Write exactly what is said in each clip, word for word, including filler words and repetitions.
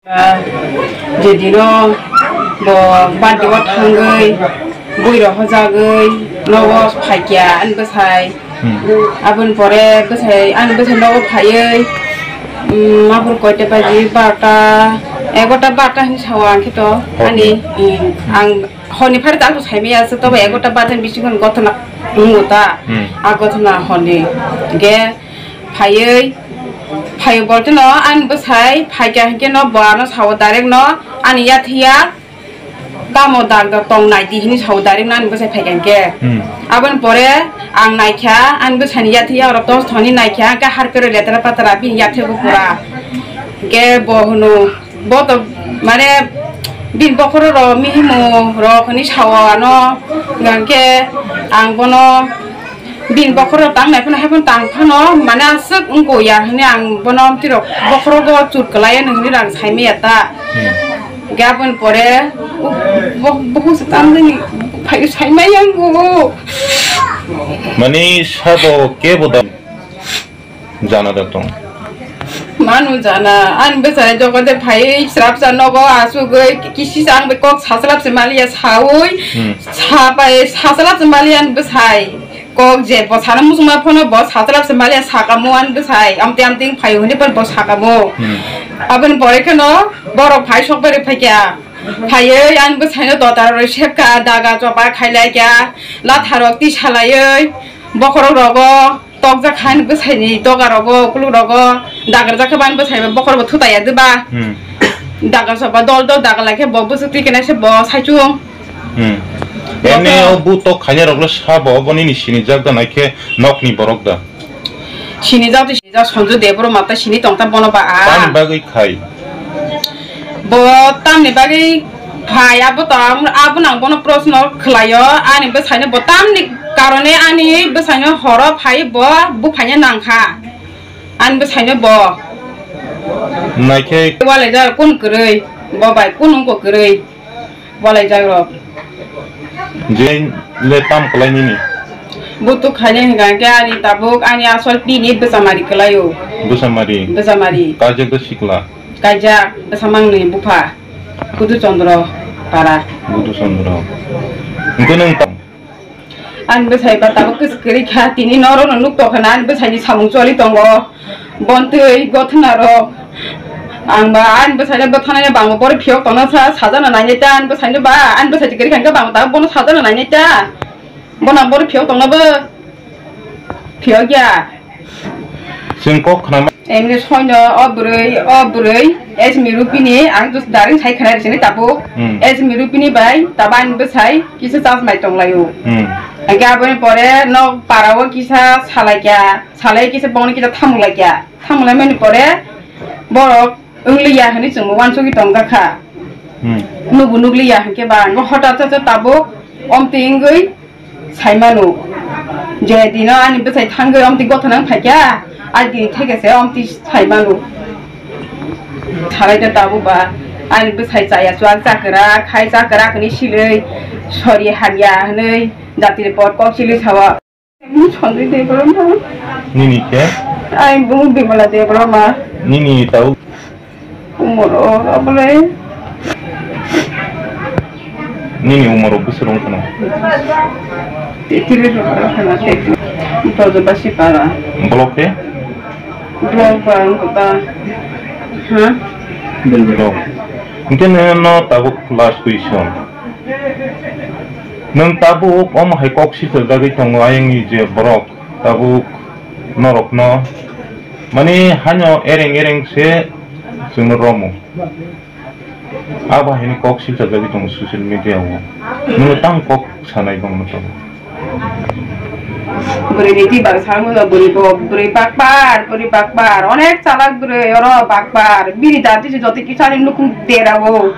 Jedino bo birthday o thangwi, bwirok hojagwi, nogo phaikya ani bwsai. Hmm. Aboni pore bwsai, ani bwsai nogo phaiwi, um, mabur koita baji, barota, egarota, barota hinwi sao ang khe to. Horni. Ani, um, ang horni phari tak saimaya se, tobo egarota, barota ni bisingo gothona wngo ta. Hmm. A gothona horni ge phaiwi, phaiwi borotino ani bwsai phaikya hinkhe no bo ano sao direct no ani yathiya. Tamo dak dak tong nai di hinwi sao direct no ani bwsai phaikha hinkhe. Hmm. Aboni pore ang naikha ani bwsaini yathiya oro tos thoni naikha hinkhe harpero letra patra bini yathigo pura. Hinkhe bo hwno bo to mane bini bokhorok rok mihimu rok hinwi sao ano hinkhe ang bono Bini bokhorok tang nai phano, hai phano tang phano, mane aswk wngko ya hwnwi ang bono amtwirok bokhorogo chut kwlai ya hwnwi rang saimaya ta. Hmm. Hinkhe aboni pore, bo-, bo-, bukhuk se tang nini phai saimaya wngko. Mani sabo kebo da jana da tong. Manu jana, ani bwsai jokon de phai srapsa nogo asugwi kisi sa ang bai kok saslap se maliya saui, Hmm. Sa bai saslap se maliya ani bwsai. Kok je bo sana musungma phano bo satlap se maliya sakamo ani bwsai, amte amting phaio hwnwi bo sakamo. Hmm. Aboni pore kheno borok phai sok bari phaikha. Phaiwi ani bwsaino dotaro rwi sepkha, daga choba khailaikha, latharok tisalaiwi, bokhorok rogo tokjak kha ani bwsaini doga rogo, ukuluk rogo, dagar jak khe bo ani bwsai bokhorok bo thutaiya diba. Hmm. Dagar choba dol dol dagar laikhe bo bwswk tikhe naise bo saichung. Hmm. Ene o bu tok khainai rok le sabo, obo nini sinijak da naikhe nokni borok da? Sinijak to sinijak, Sonju Debbarma ta sini tong ta bono ba a. Tamni bagwi khai? Bo tamni bagwi phai, abo to, abo nang bono proshno khlaio, ani bwsaino bo tamni karone ani bwsaino horo phai bo buphaina nangkha. Ani bwsaino bo. Naikhe. Walai ja kun kwrwi, bo bai kun wngko kwrwi. Walai jagrok. Je le tam kwlai nini? Butuk khaina hwnkha khe ani tabuk ani asol pini bwchamari kwlaio. Bwchamari? Bwchamari. Kaijak da sikla? Kaijak, bwsamangni bupha. Budu Chandra para. Budu Chandra. Hwnkhe nwng tam- Ani bwsai ba tabuk kwswk kwrwi kha, tini norokno nuk tongkha na ani bwsaini samung choli tongo, bontwi gothnarok. Ang ba ani bwsaino bwthanai bangma borok phiyok tongna sa, sajana nainai ta ani bwsaino ba, ani bwsai kwrwi kha hwnkhe bangma tabuk bono sajana nainai ta, bono ang borok phiyok tongna bo phiyok ya. Chwng kok khnama. Emni soino o bwrwi, o bwrwi, Esmi Rupini, ang just daring sai khna risini tabuk. Hmm. Esmi Rupini bai, tabo ani bwsai, kisa chas mai tonglaio. Hmm. Hingke aboni pore nok parao kisa salaikya, salai kisa bongni kisa thamuk laikya. Thamuk laimani pore borok wngliya hinui chwngbo uansugui tongjakha. Hmm. Nubo nugliya hinkhe ba, hwnkhe hotat se tabuk omtwi wngwi, Saimano, je dino ani bwsai thangwi omtwi gotho nang phaikha, a dini theke se omtwi saimano. Salai da tabuk ba, ani bwsai chaya chuak chakra, khai chakra hwnwi silwi, sori hamya hwnwi, jatini pot kok silwi sawa. Sonjoi Debbarma. Nini khe? Ai bung Bimala Debbarma. Nini tau? Umor o, abole. Nini umor o bwswk wng khna? Tetris wng khna, tetris. Tojo basi para. Block khe? Block ba wng kha ba. Ha? Block. Hingke nini no tabuk last question. Nwng tabuk omo hai kok sichajagwi tongo ayang ni je borok tabuk norok no. Mani hano ereng ereng se chwngno romo. Abo haino kok silchajagwi tongo social media o. Nwng tamo kok sanai bangno tongo. Bwrwi ni twi bak sango bwrwi bo, bwrwi bakbar, bwrwi bakbar. Onek chalak bwrwi oro bakbar. Bini dati se jotoi kisa ni nukhung dera o.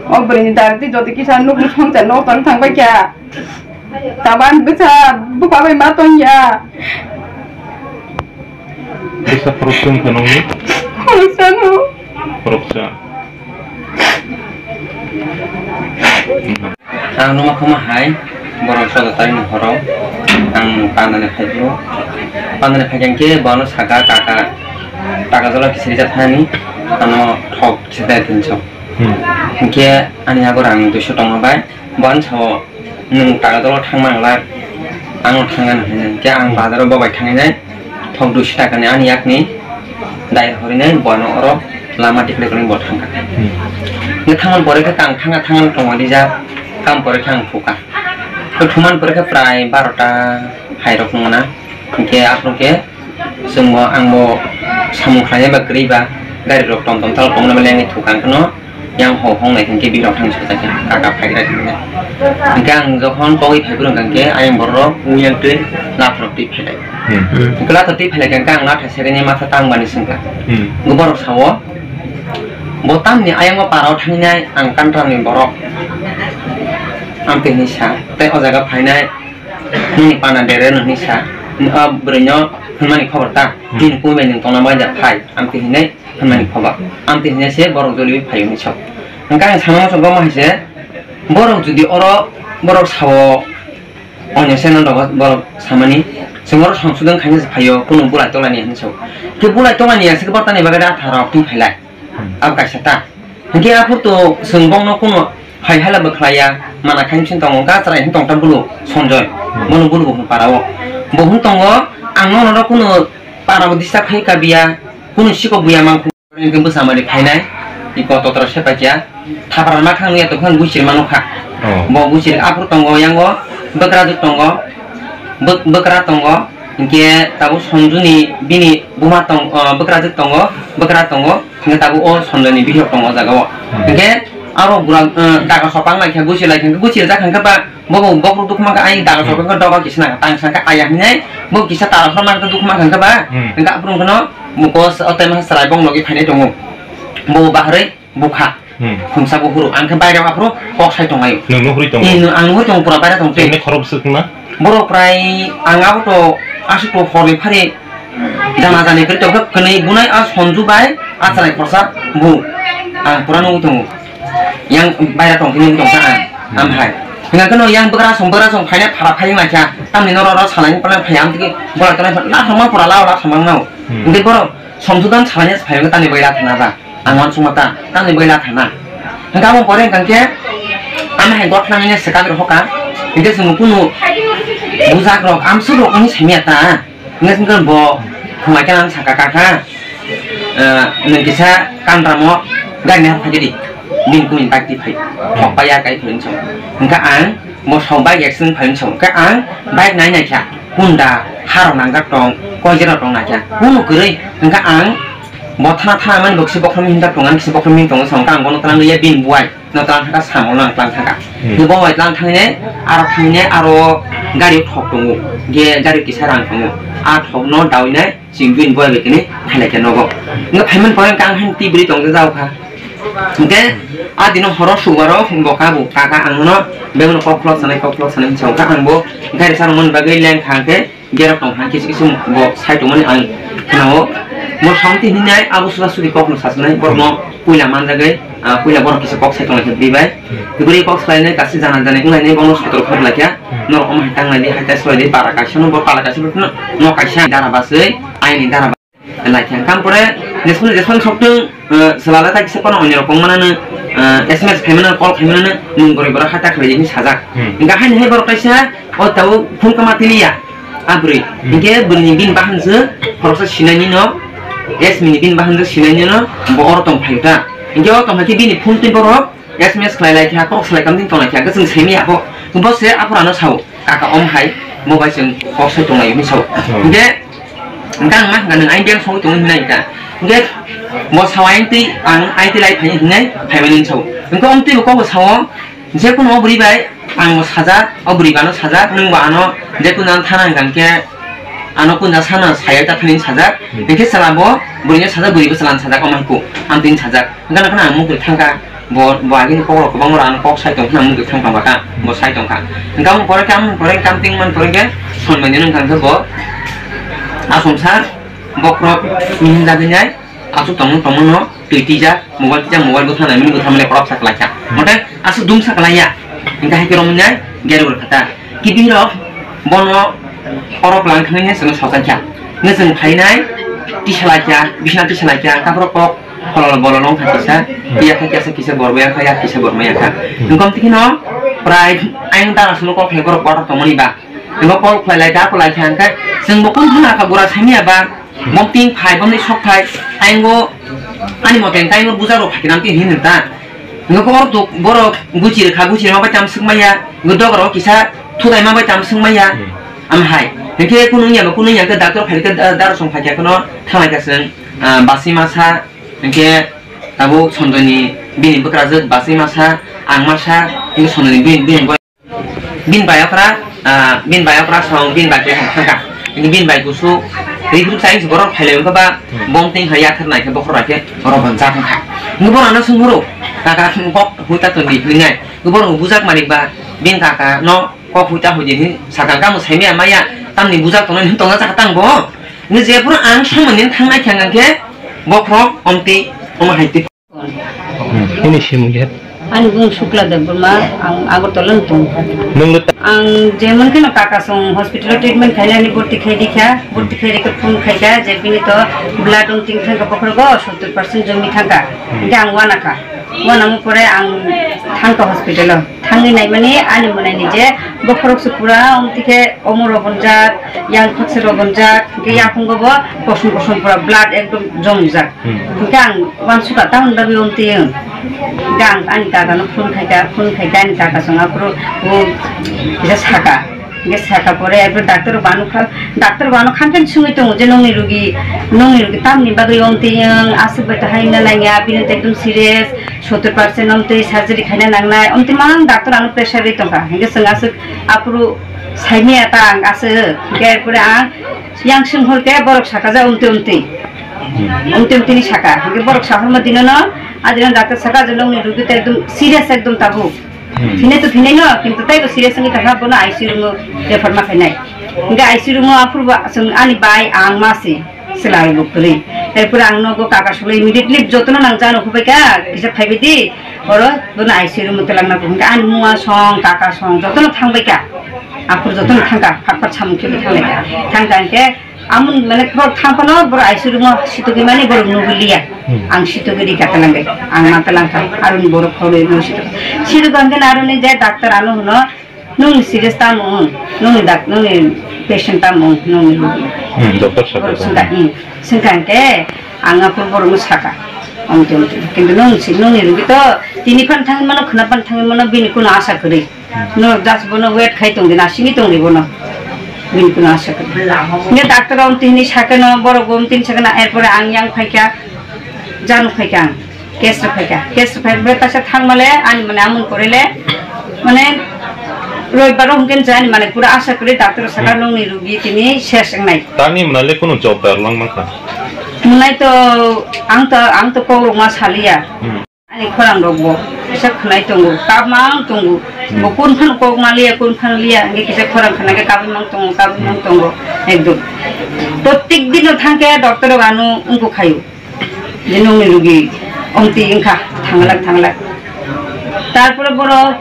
O bwrwi ni dati jotoi kisa nukhung songcha nok tang thang bai kya. Taban bwsa bupha bai ma tong ya. Bwsa khoroksa wngkha nungni? Khoroksa no. Khoroksa. Ang numa khama hai, borok soda tai ni horo. Ang pandani phaibo. Pandani phai khe bono saka kaka. Taka jala kisiri jathani. Ano thok sida tinso. Hmm. Hinkhe ani yago rang duiso tongma bai, bo ano sao, "Nwng taga dolo thangma nang lai, ano thangna nang," hinwi. Hinkhe ang bazaro bo bai thangwi nai, thok duiso takani ani yakni dai horinai, bo ano oro lama tikle kwrwini bo thangkha. Hmm. Hinkhe thangmani pore khe ang thangna thangna tongma rijak, kam pore khe ang thukha. Thumani pore khe prai barota hairok wngna. Hinkhe aphuru khe chwngbo, angbo samung khlainai ba kwrwi ba, gari rok tom tom tal tongmani belai ani thukha, ang kheno yang ho hong nai hinkhe bihik rok thang sajak khe kaka phaigra hinwi. Hinkhe ang jokhon kogwi phaiphuru hinkhe ayang borok rok wngya twi lathorok twi phailai. Hmm. Hinkhe lathor twi phailai khe ang latha sereni matha tangbani swngkha. Hmm. Hinkhe borok sao, "Bo tamni ayang o parao thangnai ang kantrani borok?" Amtwi hinwi sa tei o jaga phainai. Nini pana dere no hinwi sa, "O bwrwino hwnmani khobor ta, hmm, bini kumi bai nwng tongna bagwi da phai," amtwi hinwi hwnmani khobor. Amtwi hinwi se borok joliui phaio hinwi sa. Hwnkhe ang sana muchungo ma hai se, borok jodi oro borok sao, onyo se no dogo borok samani, chwng oro songsodon khaina se phaio, kunu bulai tolani hinwi sa. Khe bulai tolani ya se borok tani bagwi da atha rok twi phailai. Abo kaisa ta. Hinkhe aphuru to chwng bongno kuno hai hala bw khlaiya, mana khai bwswng tongo, ga chwrai hin tongta bulu Sanjoy. Bono bulu bo hwn para o. Bo hwn tongo, ang nono kuno para bo disturb khai ka biya, kuno sikok buya mang khu. Hinkhe bwsa mari phainai, iko totra sepaikya, thapra ma khang ya tongkha, guchir mano kha. Oh. Bo guchir aphuru tongo, yango bwkrajwk tongo. Bwk-, bwkra tongo, hinkhe tabuk Sonjuni bini buma tong-, o, bwkrajwk tongo, bwkra tongo, hinkhe tabuk o Sonjoni bihik tongo o jaga o. Hmm. Hinkhe aro bura, o, daga sopang lai khe guchi lai khe, guchi rijak hinkhe ba bobo bokrok dukma khe ai daga, hmm, sopang khe doga kisa nang tang sang khe aya hinai bo kisa tara phor man khe dukma khe ba, hmm, hinkhe aphuru hwnkhe no mukos o tai ma chwrai bong logi phainai tongo. Bo bahai bukha. Hmm. Khumsa buphuru, ang khe baire aphuru kok sai tonglaio. Nwng nuhuri tongo? Eh, nwng, ang nuhuri tongo, pura baire tong twi. Emni khorok bwswk wngma? Borok prai, ang abo to aswk to horni phari jana jani kwrwi tongkha, kwnwi bunai a Sonju bai a chwrai khorsa bu. Ang pura nugwi tongo. Yang baire tong khe nugwi tongkha ang. Hmm. Am hai. Hwnka kheno yang bwkrasong, bwkrasong phaina phara phai wngna kha. Tamni norok oro salai ni pore phai, amtwi bola tongnai pha, na thangma pura lao la samang nao. Hmm. Hwnkhe borok Somsudan salai ni phai wngkha tamni bai la thangna ba. Ang uansukma ta, tamni bai la thana. Hwnkhe abo pore hwnkhe, ama hai gor khlangwi se kagwi rokha. Hwnkhe chwng kunu bujak rok, amsuk rok wngwi samiya ta. Hwnkhe chwng bo khwmai khe ang saka kaka. Eh, nwng kisa kanramo gari ni haphaidi. Bini kumi bike ti phai. Thok pai ya kai phai chwng. Hwnkhe ang bo sok bike accident phai chwng. Hwnkhe ang bike nai nai kha. Honda, harok nangjak tong, koi jera tong nai kha. Kunu kwrwi. Hwnkhe ang Bo thana thana mani bo kisi bokhorok hinta tongo, kisi bokhorok hinta tongo, song kang bono tlang ya bini buai, no tlang thaka samo nang tlang thaka. Hmm. Bo bai tlang thangine, aro thangine, aro gari thok tongo, ge gari kisa rang tongo, a thok no dawi nai, sing bini buai bai kini, thalai khe nogo. Nga phaimani pore kang han tibri tong jao kha. Hingke, a dino horo sugaro, bo kabu, kaka ang no, bebeno kok khulok sanai, kok khulok sanai, song kha ang bo, gari sarmani bagwi leng kha hingke, Gerok tong kha kisi kisi bo sai tongmani ang khnao. Bo samti hinai abo suda sudi kok no sasinai, borok no puila manjagwi, ah, puila borok kisa kok sai tonglaikha bwrwi bai. Bwrwi kok swlainai kasi jana jani wnglainai bono sotro kha bwlaikha. Norok omo hai tanglai di, hai tai swlai di, para kaisa no bo pala kaisa no, no kaisa dara baswi, aini dara Lai khe, hwnkhe pore, jesmani, jesmani soktwng, eh, chwla le ta kisa phano onyo rok wngmano, eh, S M S khaimano, call khaimano, nwng borok borok hata khlai di hinwi sajak. Hmm. Hwnkhe haini hai borok kaisa, o tabuk phone kwma tini ya, a bwrwi. Hmm. Hwnkhe bwrwini bini bahanjwk, khoroksa sinani no, S M ni bini bahanjwk sinani no, bo oro tong phaio ta. Hwnkhe o tong hai khe bini phone twi borok, S M S khlai lai kha, kok salai kam din tong lai kha, hwnkhe chwng simi ya bo. Bo se aphuru ano sao, kaka om hai, bo bai chwng kok sai tong lai hinwi sao. Hmm. Hwnkhe, hwnkhe ang ma hwnkha nwng aini beng songwi tongo hinwi nai kha. Hwnkhe bo sao aini twi, ang aini twi lai phai hinwi phai mani sao. Hwnkhe om twi bo kok bo sao, je kono o bwrwi bai ang bo sajak, o bwrwi bano sajak, nwng bo ano je kono ano thana hwnkha hwnkhe ano kunja sana sayai ta thani sajak. Hmm. Hwnkhe chwla bo bwrwino sajak, bwrwi bo chwlano sajak, omo hai kok ang twi sajak. Hwnkhe no kheno ang mukri thangkha, bo, bo agini kokrok kwbangma rok ano kok sai tong kheno ang mukri thang tongkha, bo sai tongkha. Hwnkhe aboni pore khe, aboni pore khe, amtwing mani pore khe, soi manya wngkha hwnkhe bo, asomsa, bokhorok, mihim jagwi nai, aswk tongmung tongmung no, twi twijak, mobile twijak, mobile bwtha nai mani bwtha mani khorok sa kwlai kha. Mote, aswk dum sa kwlai ya, hwnkhe hai khe romwi nai, gari rw kha ta. Kibini rok, bono, oro kwlang thangwi nai chwngno sochai kha. Hwnkhe chwng phainai, tisa lai kha, bisna tisa lai kha, hwnkhe aphuru kok, Kolol bolol wngkha kisa, iya kha kisa kisa borbo ya kha, ya kisa borbo ya kha. Wngkha twi kheno prai ayang dara suno kok khe borok kotor tongmani ba. Wngkha kol khlai lai kha, khlai kha hwnkhe chwng bo kun hwnna kha bura samiya ba. Bom ting phai, bom ni sok phai, ayang bo ani mote hwnkhe ayang bo buja rok phai khe nang twi hin ta. Wngkha kok tok borok guchi rwkha, guchi rwma bai tam swk maya, wngkha dogar o kisa thudai ma bai tam swk maya. Am hai. Hwnkhe kunu wngya ba kunu wngya khe doctor phai khe da-, dara song phai khe kheno thanglai kha chwng, ah, basi masa. Hingke tabuk Sonjoni bini bwkrajwk basi masa, ang masa, hingke Sonjoni bini, bini boy-, bini bai okra, ah, bini bai okra song, bini bai khe thangkha. Hingke bini bai kusu, rihur sai borok phailai wngkha ba, bom ting hai yathar nai khe bokhor bai khe borok banjak wngkha. Hingke borok ano swnghoro, kaka kok hoi ta tongdi hinwi nai. Hingke borok bujak mani ba, bini kaka no kok hoi ta hoi di hinwi sakha, kamo saimaya maya, tamni bujak tongnai hinwi tongna chakha tang bo. Hingke jephuru ang samani thang nai khe hingke bokhorok omtwi omo hai twi. Hmm, ini simung je. Ani bung Shukla Debbarma, ang Agartala ni tongo. Nung le ta- Ang jemon kheno Kakasong hospital o treatment khainani borti khai dikha, borti khai dikha phone khaikha je bini to blood omtwi thangkha bokhorogo sottor percent jomi thangkha. Hingke ang wanakha. Wanamo pore ang thangkha hospital o. Thangwi naimani ani mwnaini je bokhorok se pura omtwi khe omo robonjak, yang khokse robonjak, hingke yakungo bo kosom kosom pura blood ekdom jomjak. Hmm. Hingke ang wansukha tamoni bagwi omtwi wng. Hingke ang ani kaka no phone khaikha, phone khaikha ani kaka song aphuru bo kisa saka. Hingke saka pore abo doctor bano kha, doctor bano khan khan sungwi tongo je nongni rugi, nongni rugi tamni bagwi omtwi wng, aswk bai to hai wngna nangya, bini to ekdom serious. Sottor percent omtwi surgery khaina nangnai, omtwi mang doctor ano pressure ri tongkha. Hingke chwng aswk aphuru saimaya ta ang aswk. Hingke erpore ang yang swnghor khe borok saka je omtwi omtwi. Omtwi omtwi ni saka. Hingke borok sahorma dinono, adino doctor saka je nongni rugi to ekdom serious ekdom tabuk. Thinai to thinai no, kintu taibo serious wngwi tongkha, bono I C U room o refer ma khainai. Hingke I C U room o aphuru bo chwng ani bai ang ma se. Chwla rok kwrwi. Erpore ang nogo kaka solo immediately jotono nang jano hubai kha, kisa phaibai di, oro bono I C U room o twlangna bo hwnkha ani mua song, kaka song, jotono thangbai kha. Aphuru jotono thangkha, phak phak samung khe thanglaikha. Thangkha hwnkhe amoni mane borok thang phano borok I C U room o sitogwi mani borok nugwi liya. Hmm. Ang sitogwi rikha twlangwi, ang ma twlangkha, aroni borok khorwi rw sitogwi. Sitogwi hwnkhe aroni je doctor ano hwno, Nungni serious tamo wng, nungni dak-, nungni patient tamo wng, nungni rogi. Hmm, doctor sakha. Borok swngkha, hmm, swngkha hwnkhe ang aphuru borokno sakha, omtwi omtwi. Kintu nung si-, nungni rogi to tini phano thangwi mano, khwna phano thangwi mano, bini kuno asa kwrwi. Hmm. Norok just bono wait khai tongdi, nasingwi tongdi bono, bini kuno asa kwrwi. Hwnkhe doctor omtwi hinwi sakheno, borok bo omtwi hinwi sakheno, erpore ang yang phaikha, jano phaikha ang. Case rok phaikha, case rok phai bai kaisa thangmale ani mane amoni pore le mane roibaro hwnkhe je ani mane pura asa kwrwi doctor saka nongni rogi tini ses wngnai. Tani mwnale kunu job dar lang mankha. Mwnai to ang to, ang to kok rok ma saliya. Hmm. Ani khorang rok bo kisa khwnai tongo, kap mang tongo. Hmm. Bo kun phano kok ma liya, kun phano liya, hwnkhe kisa khorang khna khe kabui mang tongo, kabui mang tongo, ekdom. Protek dino thangkhe doctor rok ano wngkuk khaio. Je nongni rogi omtwi wngkha, thanglak, thanglak. Tarpore borok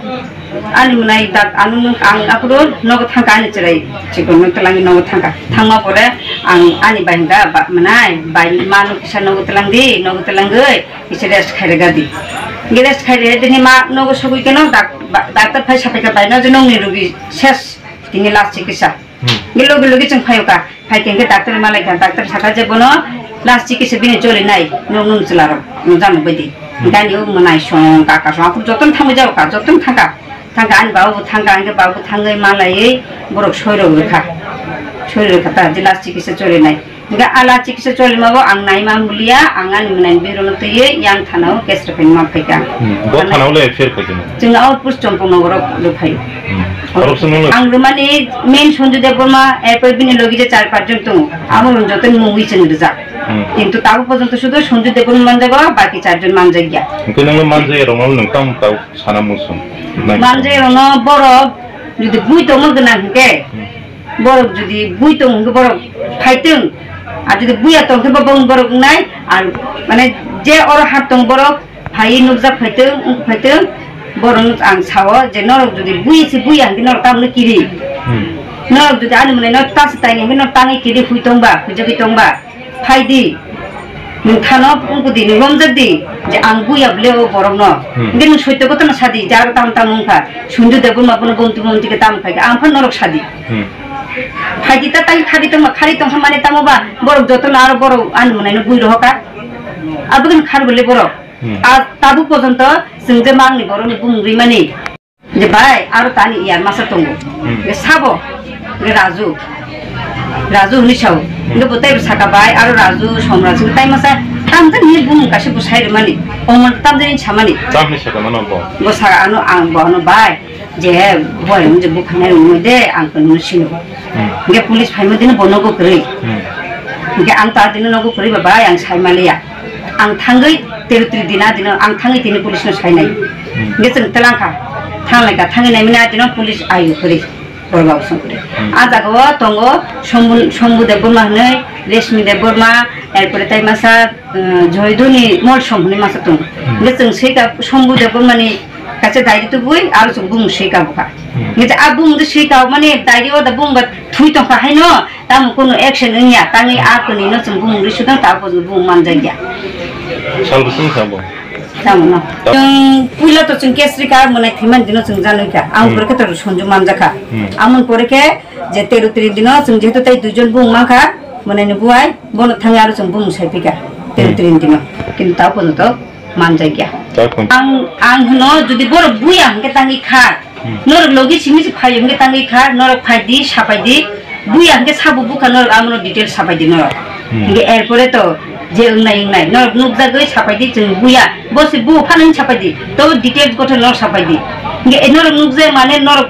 ani mwnai dak, ano nwng, ang aphuru nogo thangkha, ani chwrai chikon nwng twlangwi nogo thangkha. Thangma pore ang ani bai hwnkha, "Ba, mwnai, bai, ma nwng kisa nogo twlangdi, nogo twlangwi kisa rest khairega di." Hwnkhe rest khairega dini ma nogo sogwi keno dak-, ba-, doctor phai sapaikha, "Bai, no je nongni rogi ses, tini last chikitsa." Hmm. Hwnkhe logi logi chwng phaio ka. Phai khe hwnkhe doctor malai kha, doctor sakha je bono last chikitsa bini choli nai, nwng nwng chwla rok, nwng jano bai di. Hmm. Hwnkhe ani o mwnai song, kaka song, aphuru jotono thangwi jao kha, jotono thangkha. Thangkha ani baba bo thangkha, hwnkhe baba bo thangwi malaiwi borok soi rok rwkha. Soi rwkha ta, je last chikitsa choli nai. Hwnkhe a last chikitsa cholima bo ang naima mulia, ang ani mwnai birokno twiwi yang thana o case rwphai ma phaikha. Hmm. Bo thana o le phir khaikha. Chwng o post Chompong Nogoro rwphai. Hmm. Ang rwmani main Sanju Debbarma, erpor bini logi je char panch jon tongo. Abo rok joto mungwi chwng rijak. Hmm. Kintu tabuk porjonto sudu Sanju Debbarma manjago, baki char jon manjakya. Hwnkhe nangno manjaya rokno nwng tamo tamo sana muchung. Manjaya rokno borok jodi bui tongma gwnang hwnkhe, hmm, borok jodi bui tong hwnkhe borok phaitwng. Ar jodi buya tongkhe bo bong borok wngnai, ar mane je oro hat tong borok phaiwi nukjak phaitwng, wng phaitwng, borokno ang sao je norok jodi bui se buya hwnkhe norok tamoni kiri. Hmm. Norok jodi ani mwnai no ta se taini hwnkhe norok tangwi kiri hui tongba, huijagwi tongba, phaidi. Nwng thano wngkudi, nwng romjak di, je ang buya bole o borok no. Hmm. Hingke nwng soityo gotano sadi, je aro tam tam wngkha. Sunju Debbarma bono gomti gomti khe tam khai khe, ang phan norok sadi. Hmm. Phaidi ta tai khari tongma, khari tongkha mane tamo ba, borok jotono aro borok ani mwnai no bui rohoka. Abo khe khar bole borok. Hmm. A tabuk porjonto chwng je mangni borok ni bumung rimani. Je bai, aro tani iyar masa tongo. Hmm. Ge sabo, ge Raju. Raju hwnwi sao. Hmm. Ge bo teibo saka bai, aro Raju, Somraj, tai masa, tamjani ni bumung kaisa bo sai rwmani. Omo tamjani samani. Tamni saka mano bo? Bo saka ano ang bo ano bai. Je boy je bukhanai rwmani de, ang kono sino. Hmm. Ge police phaima dino bo nogo kwrwi. Hmm. Ge ang ta dino nogo kwrwi ba bai, ang sai maliya. Ang thangwi tero tri dina dino, ang thangwi tini police no sainai. Hmm. Hingke chwng telangkha, thanglaikha, thangwi naimani adino police ayu kwrwi, borok song kwrwi. Hmm. A jaga o tongo Sombu, Sombu Debbarma hwnwi, Reshmi Debbarma, erpore tai masa, eh, Joydoni Molsom hwnwi masa tongo. Hmm. Hingke chwng swika Sombu Debbarmani kaisa diary tubui, aro chwng bumung swika bukha. Hmm. Hingke a bumung de swika mani diary o da bumung ba thui tongkha haino, Tamo kunu action wngya, tangwi a kwnwi no chwng bumung ri sudang ta bumung manjakya. Sal bwswng sabo. Tamo no. Ta- Chwng puila to chwng case rika, mwnai thwiman dino chwng janwi kha. Ang Hmm. pore khe to sonju manjakha. Hmm. Amon pore khe je tero tiri dino chwng jehetu tai duijon bumung mankha, mwnai ni buai, bono thangwi aro chwng bumung sai phika. Tero Hmm. tiri dino. Kintu ta pono to manjakya. Chak pun. Ang, ang hwno, jodi borok buya hwnkhe tangwi kha. Hmm. Norok logi simi se phaio hwnkhe tangwi kha, norok phai di, sapai di. Buya hwnkhe sabo bukha norok amono detail sapai di norok. Hmm. Hwnkhe erpore to je wngnai wngnai. Norok nukjagwi sapai di, chwng buya. Bo se bu phano hwn sapai di. To details gothe norok sapai di. Hwnkhe norok nukjak mane norok